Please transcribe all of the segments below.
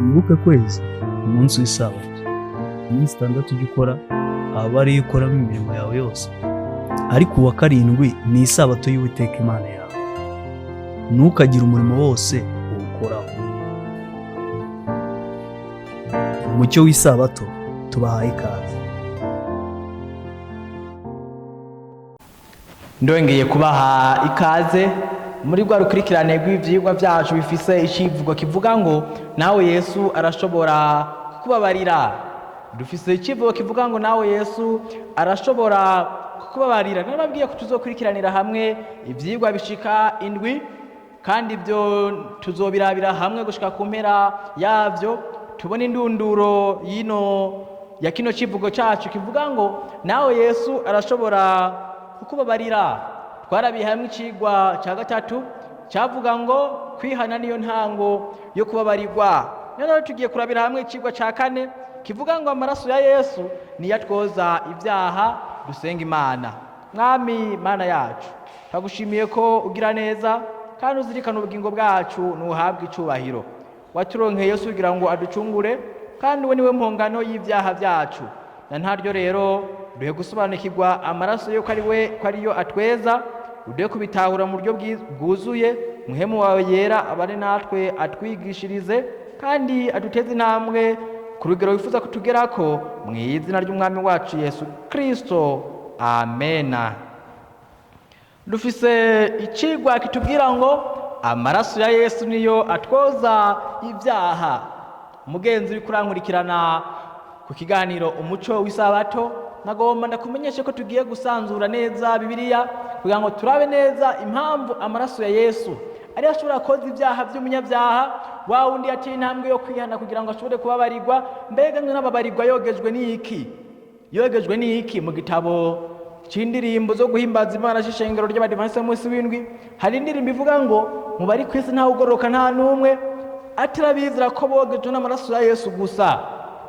Wibuke kweza umunsi w'isabato. Iminsi 6 ujye ukora, aba ariyo ukoramo imirimo yawe yose, ariko uwa karindwi ni isabato y'Uwiteka Imana yawe. Ntukagire umurimo wose uwukoraho. Umucyo w'isabato, tubahaye ikaze. Ndongeye kubaha ikaze muri rwa rukurikirane rw'ivyigwa vyacu bifise icivugo kivuga ngo nawe Yesu arashobora kukubabarira. Dufise icivugo kivuga ngo nawe Yesu arashobora kukubabarira. Narababwiye ko tuzokurikiranira hamwe ivyigwa bishika 7, kandi ibyo tuzobirabira hamwe gushika ku mpera yavyo, tubone indunduro y'ino ya kino civugo cacu kivuga ngo nawe Yesu arashobora kukubabarira. Twarabiye hamwe icigwa ca 3 cavuga ngo kwihana niyo ntango yo kubabarirwa. Noneho tugiye kurabira hamwe icigwa ca 4 kivuga ngo amaraso ya Yesu niyo atwoza ibyaha. Dusenga Imana. Mwami Mana yacu, twagushimiye ko ugira neza kandi uzirikana ubugingo bwacu, ntuhabwe icubahiro. Waturonkeye Yesu kugira ngo aducungure, kandi we niwe mpongano y'ibyaha byacu. Na ntaryo rero duhe gusobanukirwa amaraso yo ko ari we, ko ariyo atweza, uduhe kubitahura mu buryo bwuzuye. Muhemu wawe yera abane natwe, atwigishirize kandi aduteze intambwe ku rugero wifuza kutugerako, mu izina ry'umwami wacu Yesu Kristo, amena. Dufise icigwa kitubwira ngo amaraso ya Yesu niyo atwoza ibyaha. Mugenzi uri kurankurikirana ku kiganiro Umuco w'Isabato, nagomba ndakumenyeshe ko tugiye gusanzura neza Bibiliya kugira ngo turabe neza impamvu amaraso ya Yesu ariyo ashobora koza ibyaha by'umunyabyaha wa wundi yateye intambwe yo kwihana kugira ngo ashobore kubabarirwa. Mbega n'ababarirwa yogejwe n'iki? Yogejwe n'iki? Mu gitabo c'indirimbo zo guhimbaza Imana c'ishengero ry'Abadivantisiti b'umunsi w'indwi hari indirimbo ivuga ngo mu bari kw'isi ntawe ugororoka, nta n'umwe, atarabizera ko bogejwe n'amaraso ya Yesu gusa.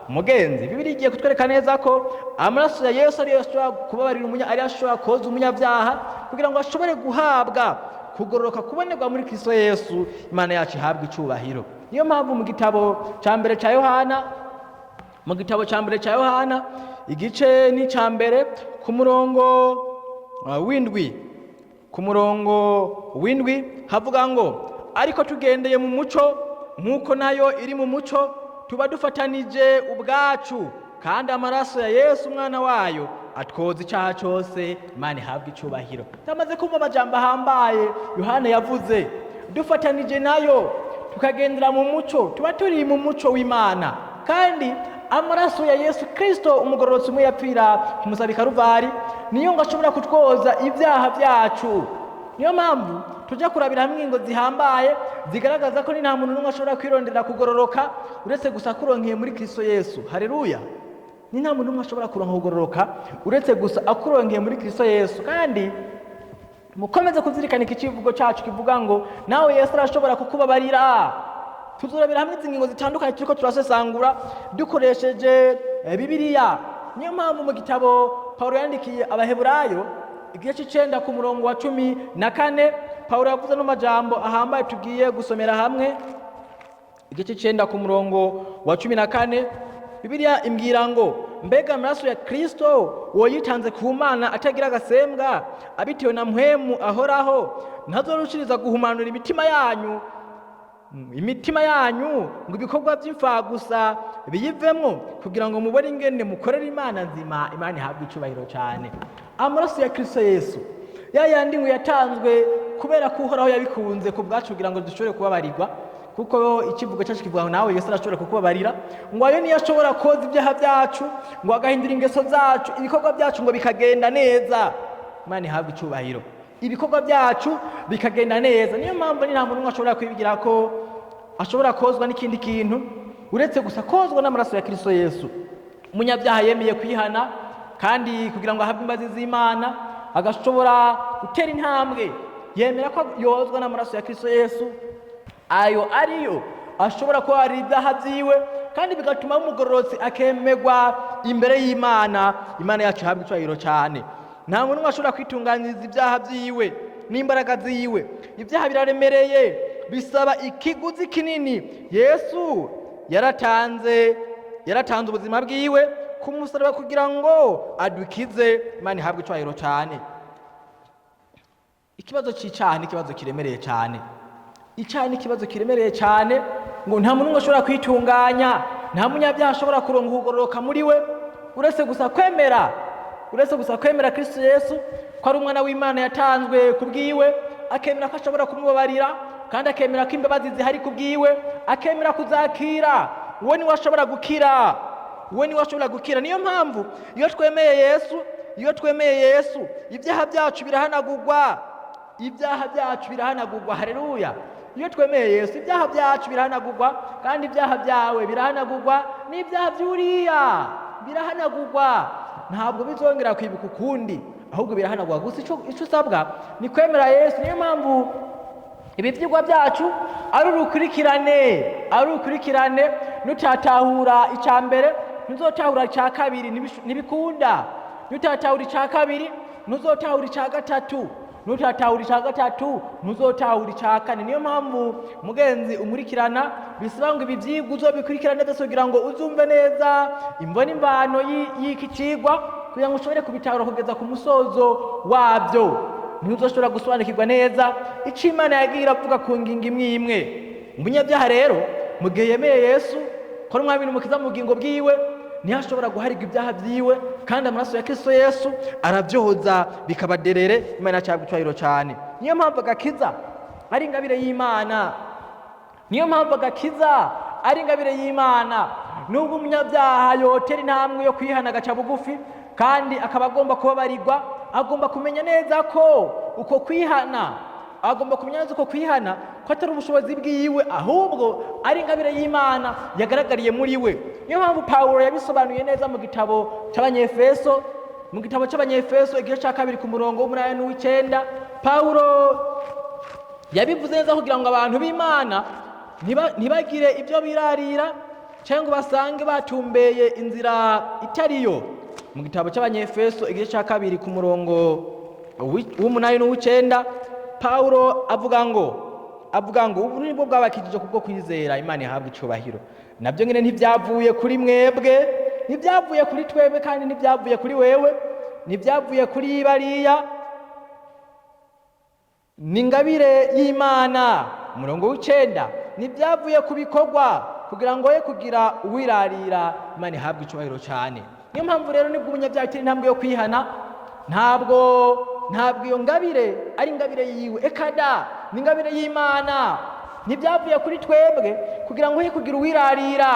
Mugenzi, Bibiliya igiye kutwereka neza ko amaraso ya Yesu ariyo ashobora kubabarira umunya, ariyo ashobora koza umunyabyaha kugira ngo ashobore guhabwa kugororoka kubonerwa muri Kristo Yesu. Imana yacu ihabwa icubahiro. Niyo mpamvu mu gitabo ca mbere ca Yohana, mu gitabo ca mbere ca Yohana igice ni ca mbere ku murongo w'indwi, ku murongo w'indwi havuga ngo ariko tugendeye mu muco nk'uko nayo iri mu muco, tuba dufatanije ubwacu, kandi amaraso ya Yesu umwana wayo atwoza icyaha cyose. Imana ihabwa icubahiro. Tamaze kumva amajambo ahambaye Yohana yavuze, dufatanije nayo tukagendera mu muco, tuba turi mu muco w'Imana, kandi amaraso ya Yesu Kristo umugororotsi umwe yapfira ku musaraba i Karuvari niyo ngo ashobora kutwoza ibyaha byacu. Niyo mpamvu tujya kurabira hamwe ingingo zihambaye zigaragaza ko nta muntu n'umwe ashobora kwirondera kugororoka uretse gusa akuronkeye muri Kristo Yesu. Haleluya! Ni nta muntu n'umwe ashobora kuronka kugororoka uretse gusa akuronkeye muri Kristo Yesu. Kandi mukomeze kuzirikana iki kivugo cyacu kivuga ngo nawe Yesu arashobora kukubabarira. Tuzurabira hamwe izi ngingo zitandukanye turiko turasesangura dukoresheje Bibiliya. Niyo mpamvu mu gitabo Paulo yandikiye Abaheburayo igice c'icenda ku murongo wa 14, Paulo yavuze no majambo ahambaye tugiye gusomera hamwe. Igice c'icenda ku murongo wa 14, Bibiliya imbwira ngo mbega amaraso ya Kristo woyitanze ku Mana atagira agasembwa, abitewe na mpwemu ahoraho, ntazorushiriza guhumanura imitima yanyu, imitima yanyu ngo ibikorwa by'imfagusa biyivemwo, kugira ngo mubone ingene mukorera Imana nzima. Imana ihabwe icubahiro cyane. Amaraso ya Kristo Yesu ya yandi ngo yatanzwe kubera ko Uhoraho yabikunze ku bwacu kugira ngo dushobore kubabarirwa, kuko ikivugo cyacu kivuga ngo nawe Yesu arashobora kukubabarira, ngo ayo niyo ashobora koza ibyaha byacu, ngo agahindura ingeso zacu, ibikorwa byacu ngo bikagenda neza. Imana ihabwe icubahiro. Ibikorwa byacu bikagenda neza. Niyo mpamvu ni nta muntu n'umwe ashobora kwibigira ko ashobora kozwa n'ikindi kintu uretse gusa kozwa n'amaraso ya Kristo Yesu. Umunyabyaha yemeye kwihana kandi kugira ngo ahabwe imbabazi z'Imana, agashobora gutera intambwe yemera ko yozwa n'amaraso ya Kristo Yesu, ayo ariyo ashobora kuba ari ibyaha byiwe, kandi bigatuma umugororotsi akemegwa imbere y'Imana. Imana yacu ihabwa icubahiro cyane. Nta muntu n'umwe ashobora kwitunganyiriza ibyaha byiwe n'imbaraga ziwe. Ibyaha biraremereye, bisaba ikiguzi kinini. Yesu yaratanze ubuzima bwiwe ku musaraba kugira ngo adukize. Imana ihabwe icyubahiro cyane. Ikibazo cy'icyaha ni ikibazo kiremereye cyane. Icyaha ni ikibazo kiremereye cyane, ngo nta muntu n'umwe ashobora kwitunganya, nta munyabyaha ashobora kuronka ukugororoka muri we, uretse gusa kwemera Kristo Yesu ko ari umwana w'Imana yatanzwe ku bwiwe, akemera ko ashobora kumubabarira, kandi akemera ko imbabazi zihari ku bwiwe, akemera kuzakira. Uwo niwe ashobora gukira, uwo niwe ashobora gukira. Niyo mpamvu iyo twemeye Yesu, ibyaha byacu birahanagurwa, ibyaha byacu birahanagurwa. Haleluya! Iyo twemeye Yesu, ibyaha byacu birahanagurwa, kandi ibyaha byawe birahanagurwa n'ibyaha by'uriya birahanagurwa. Ntabwo bizongera kwibuka ukundi, ahubwo birahanagurwa. Gusa icyo usabwa ni kwemera Yesu. Niyo mpamvu ibi byigwa byacu ari urukurikirane. Nutatahura icya mbere, ntuzotahura icya kabiri. Ntibikunda. Nutatahura icya kabiri, ntuzotahura icya gatatu. Nutatahura icya gatatu, ntuzotahura icya kane. Niyo mpamvu, mugenzi umurikirana, bisaba ngo ibi byigwa uzobikurikirane neza kugira ngo uzumve neza imvo n'imvano y'iki cigwa, kugira ngo ushobore kubitahura kugeza ku musozo wabyo. Ntuzoshobora gusobanukirwa neza icyo Imana yagiye iravuga ku ngingo imwe imwe. Umunyabyaha rero, mu gihe yemeye Yesu ko ari umwami n'umukiza mu bugingo bwiwe, niho ashobora guharirwa ibyaha byiwe, kandi amaraso ya Kristo Yesu arabyoza bikaba derere. Imana yacu icyubahiro cyane. Niyo mpamvu agakiza ari ingabire y'Imana. Niyo mpamvu agakiza ari ingabire y'Imana. Nubwo umunyabyaha yotera intambwe yo kwihana, agaca bugufi, kandi akaba agomba kubabarirwa, agomba kumenya neza uko kwihana ko atari ubushobozi bwiwe, ahubwo ari ingabire y'Imana yagaragariye muri we. Niyo mpamvu Pawulo yabisobanuye neza mu gitabo cy'Abanyefeso, igice cya 2, ku murongo w'8 n'uw'icyenda. Pawulo yabivuze neza kugira ngo abantu b'Imana ntibagire ibyo birarira cyangwa ngo basange batumbeye inzira itariyo. Mu gitabo cy'Abanyefeso, igice cya 2, ku murongo w'8 n'uw'icyenda, Pawulo avuga ngo: "Ubu nibwo bwabakijije kubwo kwizera." Imana ihabwa icyubahiro. "Nabyo nyine ntibyavuye kuri mwebwe, ntibyavuye kuri twebwe, kandi ntibyavuye kuri wewe, ntibyavuye kuri bariya, ni ingabire y'Imana." Umurongo w'icenda: "Ntibyavuye ku bikorwa, kugira ngo ye kugira uwirarira." Imana ihabwe icyubahiro cyane. Niyo mpamvu rero, nibwo umunyabyaha atera intambwe yo kwihana, ntabwo iyo ngabire ari ingabire yiwe, ekada, ni ingabire y'Imana. "Ntibyavuye kuri twebwe, kugira ngo he kugira uwirarira."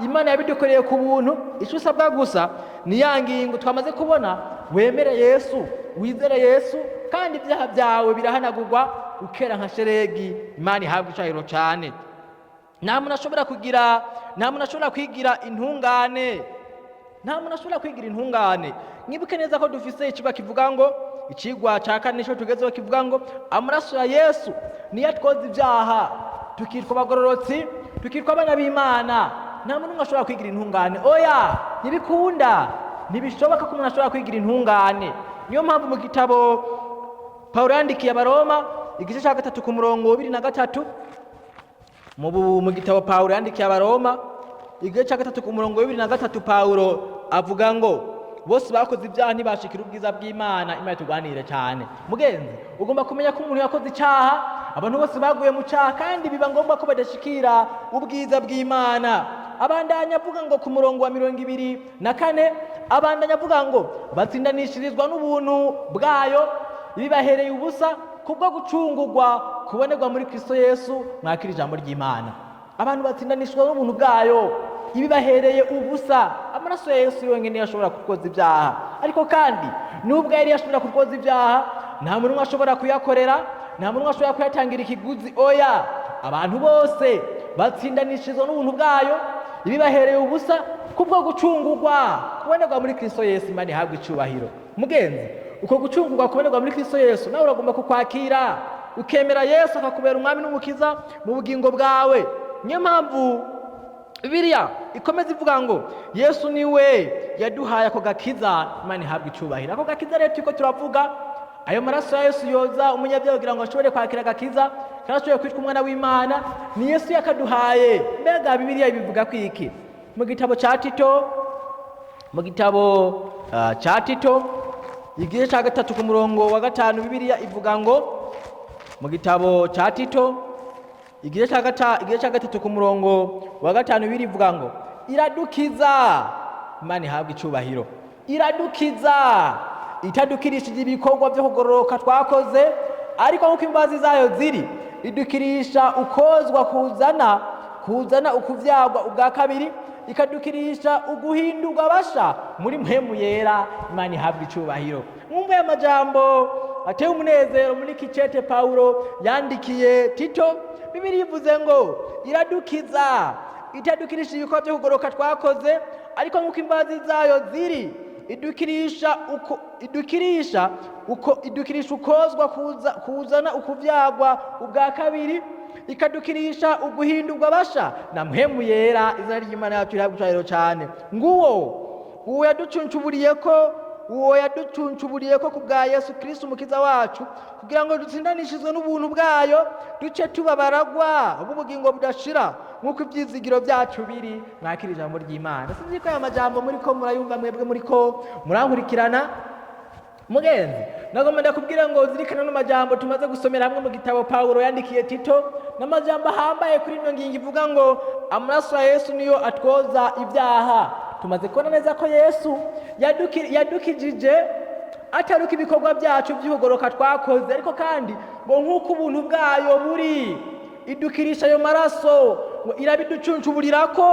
Imana yabidukoreye ku buntu. Icyo usabwa gusa ni ya ngingo twamaze kubona: wemere Yesu, wizere Yesu, kandi ibyaha byawe birahanagurwa, ukera nka sheregi. Imana ihabwa icyubahiro cyane. Nta muntu ashobora kwigira intungane, nta muntu ashobora kwigira intungane. Mwibuke neza ko dufise ikigwa kivuga ngo, ikigwa cya kane nicyo tugezeho, kivuga ngo amaraso ya Yesu niyo atwoza ibyaha, tukitwa abagororotsi, tukitwa abana b'Imana. Nta muntu n'umwe ashobora kwigira intungane, oya, ntibikunda, ntibishoboka ko umuntu ashobora kwigira intungane. Niyo mpamvu mu gitabo Pawulo yandikiye Abaroma, igice cya 3, ku murongo wa 23, mu gitabo Pawulo yandikiye Abaroma, igice cya 3, ku murongo wa 23, Pawulo avuga ngo: "Bose bakoze ibyaha, ntibashikira ubwiza bw'Imana." Imana turwanire cyane. Mugenzi, ugomba kumenya ko umuntu yakoze icyaha, abantu bose baguye mu cyaha, kandi biba ngombwa ko badashikira ubwiza bw'Imana. Abandanya avuga ngo, ku murongo wa 24, abandanya avuga ngo: "Batsindanishirizwa n'ubuntu bwayo, bibahereye ubusa, kubwo gucungurwa kubonerwa muri Kristo Yesu." Mwakira ijambo ry'Imana. Abantu batsindanishwa n'ubuntu bwayo, ibibahereye ubusa. Amaraso ya Yesu yonyine ashobora kutwoza ibyaha. Ariko kandi nubwo yari ashobora kutwoza ibyaha, nta muntu umwe ashobora kuyakorera, nta muntu umwe ashobora kuyatangira ikiguzi, oya. Abantu bose batsindanishirizwa n'ubuntu bwayo, ibibahereye ubusa, kubwo gucungurwa kubonerwa muri Kristo Yesu. Imana ihabwa icyubahiro. Mugenzi, uko gucungurwa kubonerwa muri Kristo Yesu, nawe uragomba kukwakira, ukemera Yesu akakubera umwami n'umukiza mu bugingo bwawe. Niyo mpamvu Bibiliya ikomeza ivuga ngo Yesu niwe yaduhaye ako gakiza. Imana ihabwa icyubahiro. Ako gakiza rero turiko turavuga, Ayo maraso ya Yesu yoza umunyabyaha kugira ngo ashobore kwakira agakiza kandi ashobore kwitwa umwana w'Imana, ni Yesu yakaduhaye. Mbega Bibiliya ibivuga ko iki? Mu gitabo cya Tito, mu gitabo cya Tito igice cya 3 ku murongo wa 5, Bibiliya ivuga ngo, mu gitabo cya Tito igice cya 3 ku murongo wa 5, Bibiliya ivuga ngo iradukiza. Imana ihabwa icubahiro. Iradukiza itadukirishije ibikorwa byo kugororoka twakoze, ariko nk'uko imbabazi zayo ziri, idukirisha ukozwa kuzana ukuvyagwa ubwa kabiri, ikadukirisha uguhindurwa basha muri Mpwemu Yera. Imana ihabwa icubahiro. Mwumve aya majambo ateye umunezero muri kicete Pawulo yandikiye Tito. Bibiliya ivuze ngo iradukiza itadukirisha ibikorwa byo kugoroka twakoze, ariko nk'uko imbabazi zayo ziri, idukirisha ukozwa kuzana ukuvyagwa ubwa kabiri, ikadukirisha uguhindurwa basha na Mpwemu Yera. Izina ry'Imana yacu rihabwa icubahiro cyane. Nguwo uwo yaducuncuburiye ko ku bwa Yesu Kristo Umukiza wacu, kugira ngo dutsindanishizwe n'ubuntu bwayo, duce tuba baragwa b'ubugingo budashira nk'uko ibyizigiro byacu biri. Mwakira ijambo ry'Imana. Sinzi ko aya majambo muri ko murayumva, mwebwe muri ko murankurikirana. Mugenzi, nagomba ndakubwira ngo zirikana n'amajambo tumaze gusomera hamwe mu gitabo Pawulo yandikiye Tito, n'amajambo ahambaye kuri ino ngingo ivuga ngo amaraso ya Yesu niyo atwoza ibyaha. Tumaze kubona neza ko Yesu yadukijije ataruka ibikorwa byacu by'ubugoroka twakoze, ariko kandi ngo nk'uko ubuntu bwayo buri, idukirisha ayo maraso, ngo irabiducuncuburirako,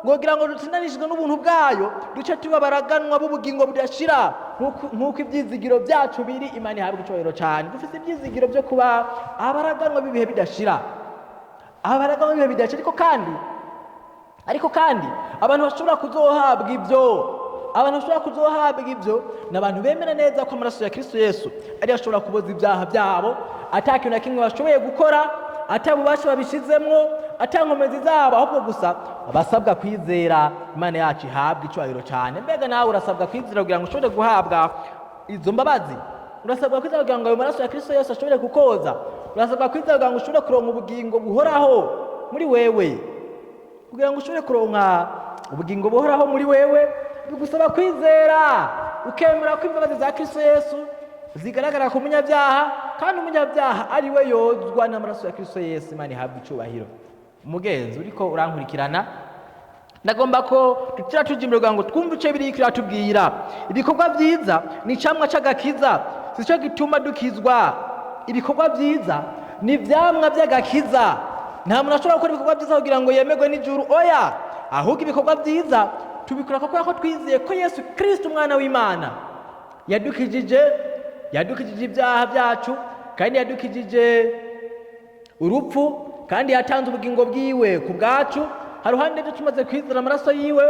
ngo kugira ngo dutsindanishijwe n'ubuntu bwayo, duce tuba baraganwa b'ubugingo budashira nk'uko ibyizigiro byacu biri. Imana ihabwa icyubahiro cyane. Dufite ibyizigiro byo kuba abaraganwa b'ibihe bidashira, abaraganwa b'ibihe bidashira. Ariko kandi abantu bashobora kuzohabwa ibyo ni abantu bemera neza ko amaraso ya Kristo Yesu ariyo ashobora kuboza ibyaha byabo, ata kintu na kimwe bashoboye gukora, ata bubasha babishizemwo, ata nkomezi zabo, ahubwo gusa basabwa kwizera. Imana yacu ihabwa icyubahiro cyane. Mbega nawe urasabwa kwizera kugira ngo ushobore guhabwa izo mbabazi? Urasabwa kwizera kugira ngo ayo maraso ya Kristo Yesu ashobore kukoza? Urasabwa kwizera kugira ngo ushobore kuronka ubugingo buhoraho muri wewe? Kugira ngo ushobore kuronka ubugingo buhoraho muri wewe, bigusaba kwizera, ukemera ko imbabazi za Kristo Yesu zigaragara ku munyabyaha, kandi umunyabyaha ari we yozwa n'amaraso ya Kristo Yesu. Imana ihabwa icubahiro. Umugenzi uriko urankurikirana, ndagomba ko tutira tuja imbere kugira ngo twumve ico Bibiliya iratubwira. Ibikorwa byiza ni icamwa c'agakiza, si cyo gituma dukizwa. Ibikorwa byiza ni ivyamwa by'agakiza. Nta muntu ashobora gukora ibikorwa byiza kugira ngo yemerwe n'ijuru, oya. Ahubwo ibikorwa byiza tubikora kubera ko twizeye ko Yesu Kristo umwana w'Imana yadukijije ibyaha byacu, kandi yadukijije urupfu, kandi yatanze ubugingo bwiwe ku bwacu. Haruhande ibyo, tumaze kwizera amaraso yiwe,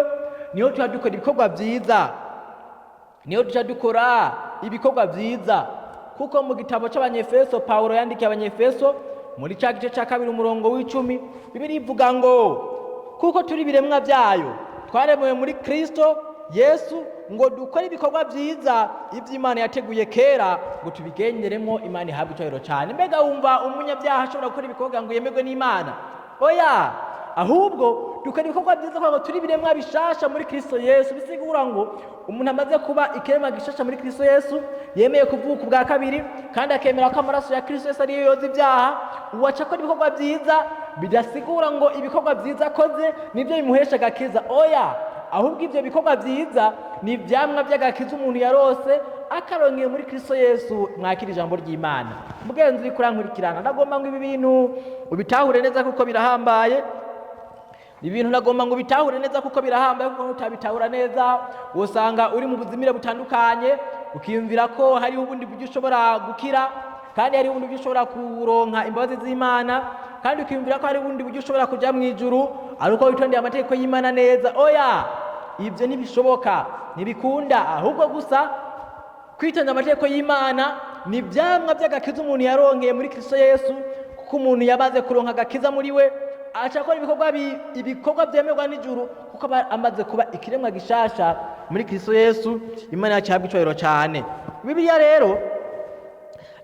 niho tuba dukora ibikorwa byiza, niho tuca dukora ibikorwa byiza. Kuko mu gitabo cy'Abanyefeso, Pawulo yandikiye Abanyefeso, muri cya gice cya 2 umurongo wa 10, Bibiliya ivuga ngo kuko turi ibiremwa byayo, twaremewe muri Kristo Yesu ngo dukore ibikorwa byiza, iby'Imana yateguye kera ngo tubigenderemo. Imana ihabwe icyubahiro cyane. Mbega wumva umunyabyaha ashobora gukora ibikorwa ngo yemerwe n'Imana? Oya. Ahubwo dukora ibikorwa byiza kugira ngo turi ibiremwa bishasha muri Kristo Yesu. Bisigura ngo umuntu amaze kuba ikiremwa gishasha muri Kristo Yesu, yemeye kuvuka ubwa kabiri, kandi akemera ko amaraso ya Kristo Yesu ariyo yoza ibyaha, uwaca akora ibikorwa byiza. Bidasigura ngo ibikorwa byiza akoze nibyo bimuhesha agakiza, oya. Ahubwo ibyo bikorwa byiza ni ibyamwa by'agakiza umuntu yarose akarongeye muri Kristo Yesu. Mwakira ijambo ry'Imana. Mugenzi uri kurankurikirana, ndagomba ngo ibi bintu ubitahure neza kuko birahambaye. Ibintu nagomba ngo ubitahure neza kuko birahambaye, kuko utabitahura neza usanga uri mu buzimire butandukanye, ukiyumvira ko hariho ubundi buryo ushobora gukira, kandi hariho ubundi buryo ushobora kuronka imbabazi z'Imana, kandi ukiyumvira ko hari ubundi buryo ushobora kujya mu ijuru ari uko witondeye amategeko y'Imana neza. Oya, ibyo ntibishoboka, ntibikunda. Ahubwo gusa kwitonda amategeko y'Imana ni ibyamwa by'agakiza umuntu yaronkeye muri Kristo Yesu, kuko umuntu yamaze kuronka agakiza muri we. Aca akora ibikorwa byemerwa n'ijuru, kuko aba amaze kuba ikiremwa gishasha muri Kristo Yesu. Imana yacu ihabwa icyubahiro cyane. Bibiliya rero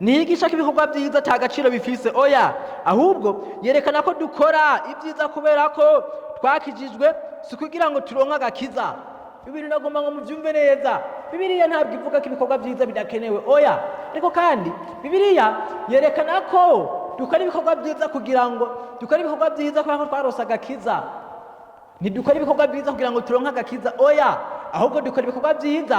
ntiyigisha ko ibikorwa byiza ata gaciro bifise, oya, ahubwo yerekana ko dukora ibyiza kubera ko twakijijwe, si kugira ngo turonke agakiza. Ibintu nagomba ngo mubyumve neza. Bibiliya ntabwo ivuga ko ibikorwa byiza bidakenewe, oya, ariko kandi Bibiliya yerekana ko dukora ibikorwa byiza kugira ngo dukore ibikorwa byiza kubera ko twarose agakiza. Ntidukora ibikorwa byiza kugira ngo turonke agakiza, oya, ahubwo dukora ibikorwa byiza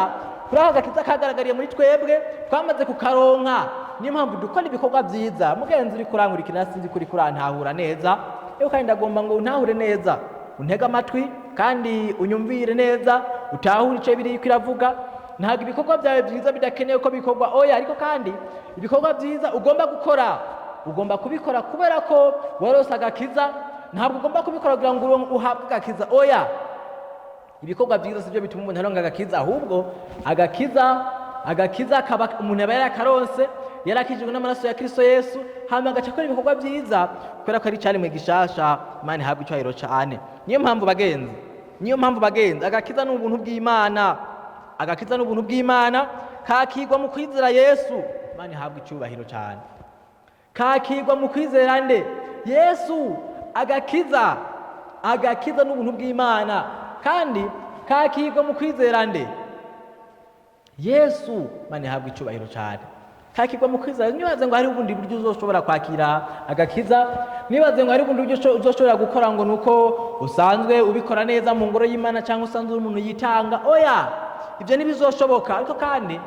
kuri ako gakiza kagaragariye muri twebwe, twamaze kukaronka. Niyo mpamvu dukora ibikorwa byiza. Mugenzi uri kurankurikira, sinzi kuri kurantahura neza, ariko kandi ndagomba ngo untahure neza, untege amatwi kandi unyumvire neza, utahure icyo biri iravuga. Ntabwo ibikorwa byawe byiza bidakenewe ko bikorwa, oya, ariko kandi ibikorwa byiza ugomba gukora, ugomba kubikora kubera ko warose agakiza. Ntabwo ugomba kubikora kugira ngo uhabwe agakiza, oya. Ibikorwa byiza sibyo bituma umuntu aronka agakiza, ahubwo agakiza kaba umuntu aba yarakaronse, yarakijijwe n'amaraso ya Kristo Yesu, hama agaca akora ibikorwa byiza kubera ko ari icyaremwe gishasha. Imana ihabwa icyubahiro cyane. Niyo mpamvu, bagenzi, agakiza ni ubuntu bw'Imana. Agakiza ni ubuntu bw'Imana, kakigwa mu kwizera Yesu. Imana ihabwa icyubahiro cyane. Kakigwa mu kwizera nde? Yesu. Agakiza ni ubuntu bw'Imana kandi kakigwa mu kwizera nde? Yesu. Imana ihabwa icyubahiro cyane. Kakigwa mu kwizera. Nibaze ngo hari ubundi buryo uzoshobora kwakira agakiza, nibaze ngo hari ubundi buryo uzoshobora gukora ngo nuko usanzwe ubikora neza mu ngoro y'Imana cyangwa usanzwe uri umuntu yitanga, oya, ibyo ntibizoshoboka. Ariko kandi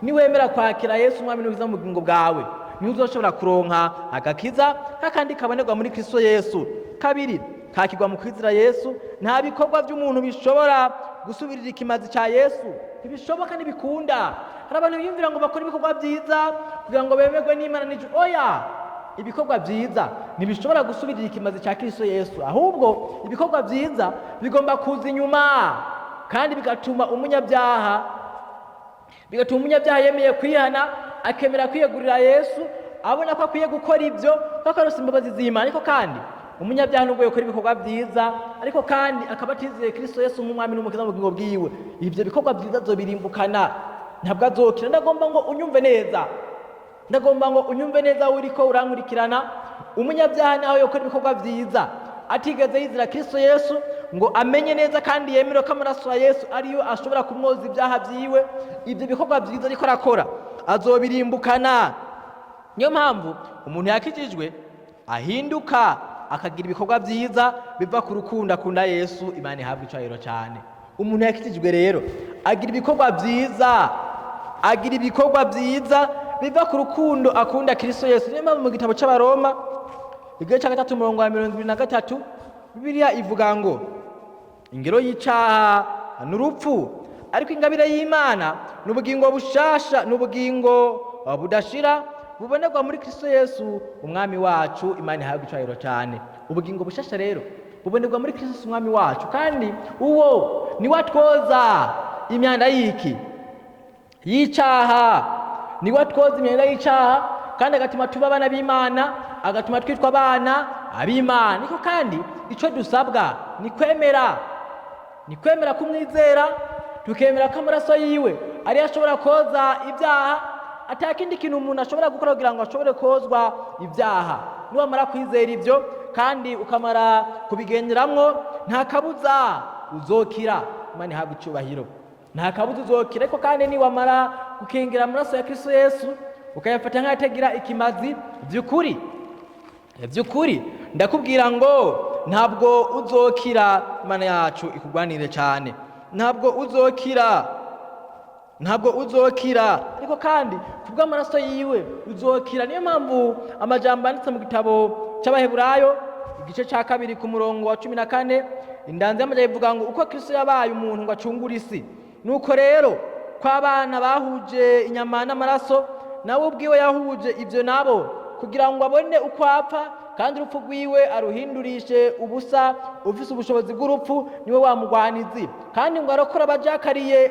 niwemera kwakira Yesu umwami n'ubukiza mu bugingo bwawe, niho uzoshobora kuronka agakiza kakandi kabonerwa muri Kristo Yesu. Kabiri, kakigwa mu kwizera Yesu. Nta bikorwa by'umuntu bishobora gusubirira ikimazi cya Yesu. Ntibishoboka, ntibikunda. Hari abantu biyumvira ngo bakore ibikorwa byiza kugira ngo bemerwe n'Imana n'ijuru, oya, ibikorwa byiza ntibishobora gusubirira ikimazi cya Kristo Yesu. Ahubwo ibikorwa byiza bigomba kuza inyuma kandi bigatuma umunyabyaha yemeye kwihana, akemera kwiyegurira Yesu, abona ko akwiye gukora ibyo kuko arose imbabazi z'Imana. Ariko kandi umunyabyaha nubwo yakora ibikorwa byiza, ariko kandi akaba atizeye Kristo Yesu nk'umwami n'umukiza mu bugingo bwiwe, ibyo bikorwa byiza azobirimbukana, ntabwo azokira. Ndagomba ngo unyumve neza, ndagomba ngo unyumve neza uriko urankurikirana. Umunyabyaha nawe yakora ibikorwa byiza atigeze yizera Kristo Yesu ngo amenye neza kandi yemere ko amaraso ya Yesu ariyo ashobora kumwoza ibyaha byiwe, ibyo bikorwa byiza ariko arakora azobirimbukana. Niyo mpamvu umuntu yakijijwe ahinduka akagira ibikorwa byiza biva ku rukundo akunda Yesu. Imana ihabwa icyubahiro cyane. Umuntu yakijijwe rero agira ibikorwa byiza biva ku rukundo akunda Kristo Yesu. Niyo mpamvu mu gitabo cy'Abaroma, igice cya 3, umurongo wa 23, Bibiliya ivuga ngo: "Ingero y'icaha ni urupfu, ariko ingabire y'Imana ni ubugingo bushasha, ni ubugingo budashira bubonerwa muri Kristo Yesu umwami wacu." Imana ihabwa icyubahiro cyane. Ubugingo bushasha rero bubonerwa muri Kristo Yesu umwami wacu, kandi uwo niwe atwoza imyanda y'iki? Y'icaha. Niwe atwoza imyanda y'icaha kandi agatuma tuba abana b'Imana, agatuma twitwa abana ab'Imana. Niko kandi icyo dusabwa ni kwemera kumwizera, tukemera ko amaraso yiwe ariyo ashobora koza ibyaha, atakindi kintu umuntu ashobora gukora kugira ngo ashobore kozwa ibyaha. Niwamara kwizera ibyo kandi ukamara kubigenderamwo, nta kabuza uzokira. Imana ihabwa icyubahiro. Nta kabuza uzokira. Ariko kandi niwamara gukingira amaraso ya Kristo Yesu, ukayafata nk'ayatagira ikimazi, by'ukuri ndakubwira ngo ntabwo uzokira. Imana yacu ikugwanire cyane. Ntabwo uzokira, ntabwo uzokira. Ariko kandi kubw'amaraso yiwe uzokira. Niyo mpamvu amajambo yanditse mu gitabo cy'Abaheburayo, igice cya 2, ku murongo wa 14, indanzi y'amajambo ivuga ngo: "Uko Kristo yabaye umuntu ngo acungure isi, nuko rero ko abana bahuje inyama n'amaraso, nawe ubwiwe yahuje ibyo nabo, kugira ngo abone uko apfa, kandi urupfu rwiwe aruhindurishe ubusa ufise ubushobozi bw'urupfu, niwe wa mugwanizi, kandi ngo arokore abajakariye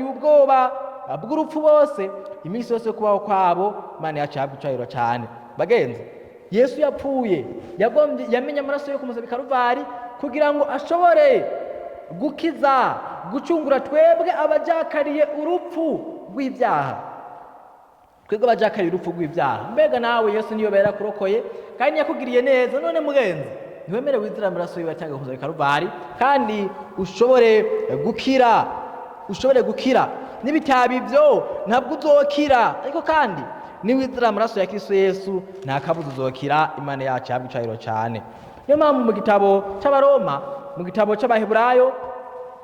ubwoba bw'urupfu bose iminsi yose yo kubaho kwabo." Imana yacu ihabwa icyubahiro cyane. Bagenzi, Yesu yapfuye, yagombye yamenye amaraso yo kumusaba Karuvari kugira ngo ashobore gukiza, gucungura twebwe abajakariye urupfu rw'ibyaha, twebwe abajakariye urupfu rw'ibyaha. Mbega nawe Yesu niyo yarakurokoye kandi yakugiriye neza. None mugenzi, ntiwemere wizira amaraso yiwe yatanga kumusaba Karuvari kandi ushobore gukira, ushobore gukira. N'ibitaba ibyo ntabwo uzokira, ariko kandi niwizira amaraso ya Kristo Yesu nta kabuza uzokira. Imana yacu yahabwa icubahiro cyane. Niyo mpamvu mu gitabo cy'Abaroma, mu gitabo cy'Abaheburayo,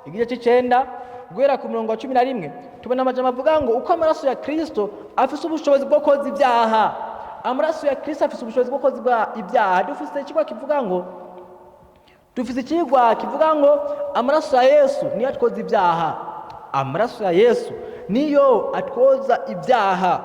igice cy'icenda guhera ku murongo wa 11, tubona amajambo avuga ngo uko amaraso ya Kristo afise ubushobozi bwo koza ibyaha. Amaraso ya Kristo afise ubushobozi bwo koza ibyaha. Dufise ikigwa kivuga ngo amaraso ya Yesu niyo atwoza ibyaha. Amaraso ya Yesu niyo atwoza ibyaha.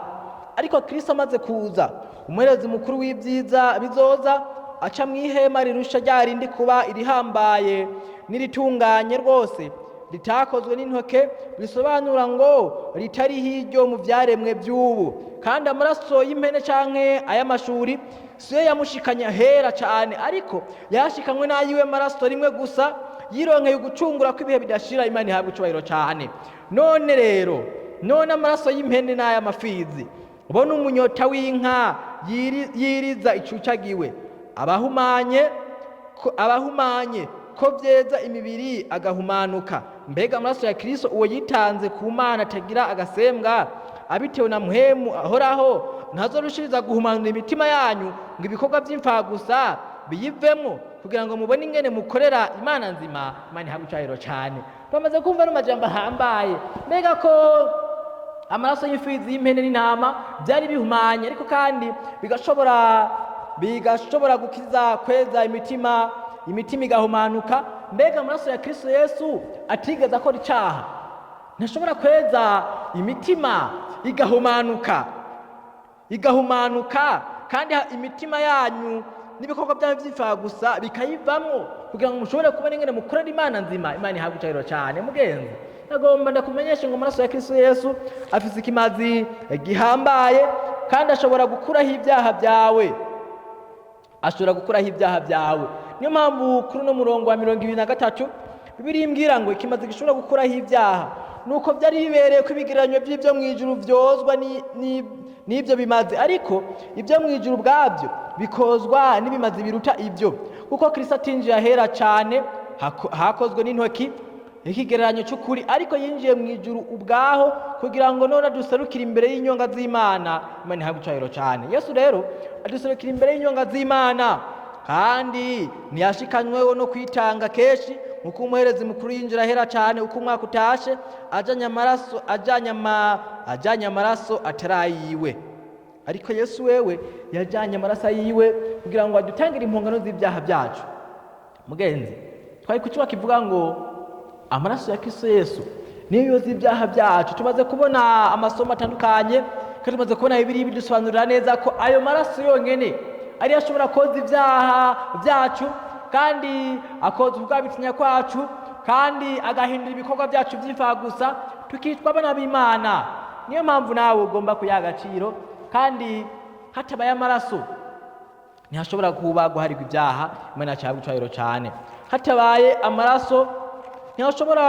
Ariko Kristo amaze kuza, umuherezi mukuru w'ibyiza bizoza, aca mu ihema rirusha rya rindi kuba irihambaye n'iritunganye rwose, ritakozwe n'intoke, bisobanura ngo ritari hiryo mu byaremwe by'ubu. Kandi amaraso y'impene canke ay'amashuri siyo yamushikanye ahera cane, ariko yashikanywe n'ayiwe maraso rimwe gusa, yironkeye ugucungura kw'ibihe bidashira. Imana ihabwa icubahiro cane. None rero, none amaraso y'impene n'ay'amafizi ubona umunyota w'inka yiriza icucagiwe abahumanye ko byeza imibiri agahumanuka, mbega amaraso ya Kristo uwo yitanze ku Mana atagira agasembwa abitewe na Muhemu ahoraho, ntazorushiriza guhumanura imitima yanyu ngo ibikorwa by'imfagusa biyivemo, kugira ngo mubone ingene mukorera Imana nzima? Imana ihabwe icubahiro cyane. Bamaze kumva n'amajambo ahambaye. Mbega ko amaraso y'imfizi y'impene n'intama byari bihumanye, ariko kandi bigashobora gukiza, kweza imitima, imitima igahumanuka, mbega amaraso ya Kristo Yesu atigeze akora icaha ntashobora kweza imitima igahumanuka, igahumanuka, kandi imitima yanyu n'ibikorwa byanyu by'ifaha gusa bikayivamo, kugira ngo mushobore kubona ingene mukorera Imana nzima? Imana ihabwe icubahiro cyane. Mugenzi, nagomba ndakumenyesha ngo amaraso ya Kristo Yesu afise ikimazi gihambaye kandi ashobora gukuraho ibyaha byawe, ashobora gukuraho ibyaha byawe. Niyo mpamvu kuri uno murongo wa 23 Bibiliya imbwira ngo ikimazi gishobora gukuraho ibyaha nuko byari bibereye ko ibigereranyo by'ibyo mu ijuru byozwa n'ibyo bimazi, ariko ibyo mu ijuru ubwabyo bikozwa n'ibimazi biruta ibyo. Kuko Kristo atinjiye ahera cyane hakozwe n'intoki, ikigereranyo cy'ukuri, ariko yinjiye mu ijuru ubwaho kugira ngo none aduserukire imbere y'inyonga z'Imana. Imana ihabwe icubahiro cyane. Yesu rero aduserukira imbere y'inyonga z'Imana, kandi ntiyashikanyweho no kwitanga kenshi nkuko umuherezi mukuru yinjira ahera cyane uko umwaka utashe ajanye amaraso atarayiwe. Ariko Yesu wewe yajanye amaraso yiwe kugira ngo adutangire impongano z'ibyaha byacu. Mugenzi, twari ku kivuga ngo amaraso ya Kristo Yesu niyo yoza ibyaha byacu. Tumaze kubona amasomo atandukanye kandi tumaze kubona Bibiliya bidusobanurira neza ko ayo maraso yonyene ariyo ashobora koza ibyaha byacu, kandi akoza ubwabitinya kwacu, kandi agahindura ibikorwa byacu by'imfagusa, tukitwa abana b'Imana. Niyo mpamvu nawe ugomba kuyaha agaciro, kandi hatabaye amaraso ntihashobora kuba guharirwa ibyaha. Imana yacu ihabwe icubahiro cyane. Hatabaye amaraso ntihashobora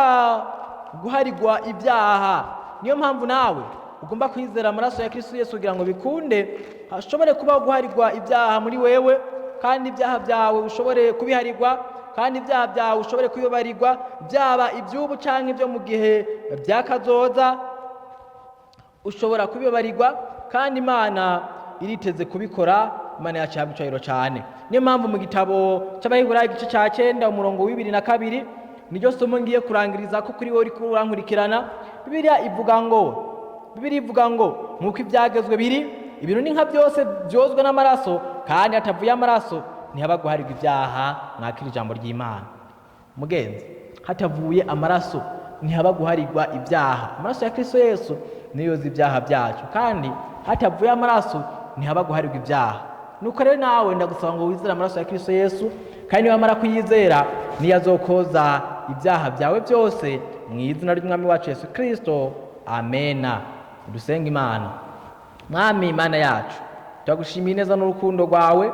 guharirwa ibyaha. Niyo mpamvu nawe ugomba kwizera amaraso ya Kristo Yesu kugira ngo bikunde hashobore kubaho guharirwa ibyaha muri wewe, kandi ibyaha byawe ushobore kubiharirwa, kandi ibyaha byawe ushobore kubibarirwa, byaba iby'ubu canke ibyo mu gihe by'akazoza, ushobora kubibarirwa, kandi Imana iriteze kubikora. Imana yacu ihabwe icubahiro cyane. Niyo mpamvu mu gitabo cy'Abaheburayo, igice cya 9, umurongo w'ibiri na kabiri, niryo somo ngiye kurangiriza ko kuri wowe uriko urankurikirana. Bibiliya ivuga ngo nk'uko ibyagezwe biri, ibintu ni nka byose byozwa n'amaraso, kandi hatavuye amaraso ntihaba guharirwa ibyaha. Mwakira ijambo ry'Imana. Mugenzi, hatavuye amaraso ntihaba guharirwa ibyaha. Amaraso ya Kristo Yesu niyo yoza ibyaha byacu, kandi hatavuye amaraso ntihaba guharirwa ibyaha. Nuko rero nawe ndagusaba ngo wizere amaraso ya Kristo Yesu, kandi niwamara kuyizera niyo azokoza ibyaha byawe byose, mu izina ry'Umwami wacu Yesu Kristo, amena. Dusenga Imana. Mwami Imana yacu, Turagushimiye neza n'urukundo rwawe,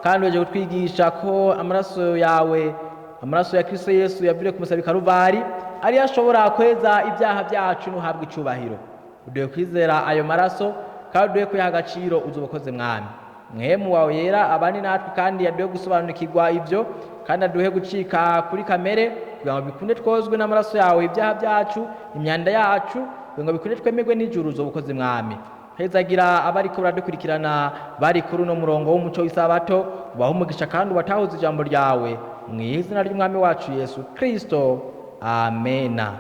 kandi weje kutwigisha ko amaraso yawe, amaraso ya Kristo Yesu yaviriye ku musaraba i Karuvari, ariyo ashobora kweza ibyaha byacu. N'uhabwa icubahiro. Uduhe kwizera ayo maraso kandi uduhe kuyaha agaciro. Uzubakoze, Mwami. Mwemu wawe yera abane natwe, kandi aduhe gusobanukirwa ibyo, kandi aduhe gucika kuri kamere kugira ngo bikunde twozwe n'amaraso yawe ibyaha byacu, imyanda yacu, kugira ngo bikunde twemerwe n'ijuru. Uzubakoze, Mwami. Hezagira abariko baradukurikirana bari kuri uno murongo w'umuco w'isabato, ubahe umugisha kandi ubatahuze ijambo ryawe, mu izina ry'Umwami wacu Yesu Kristo, amena.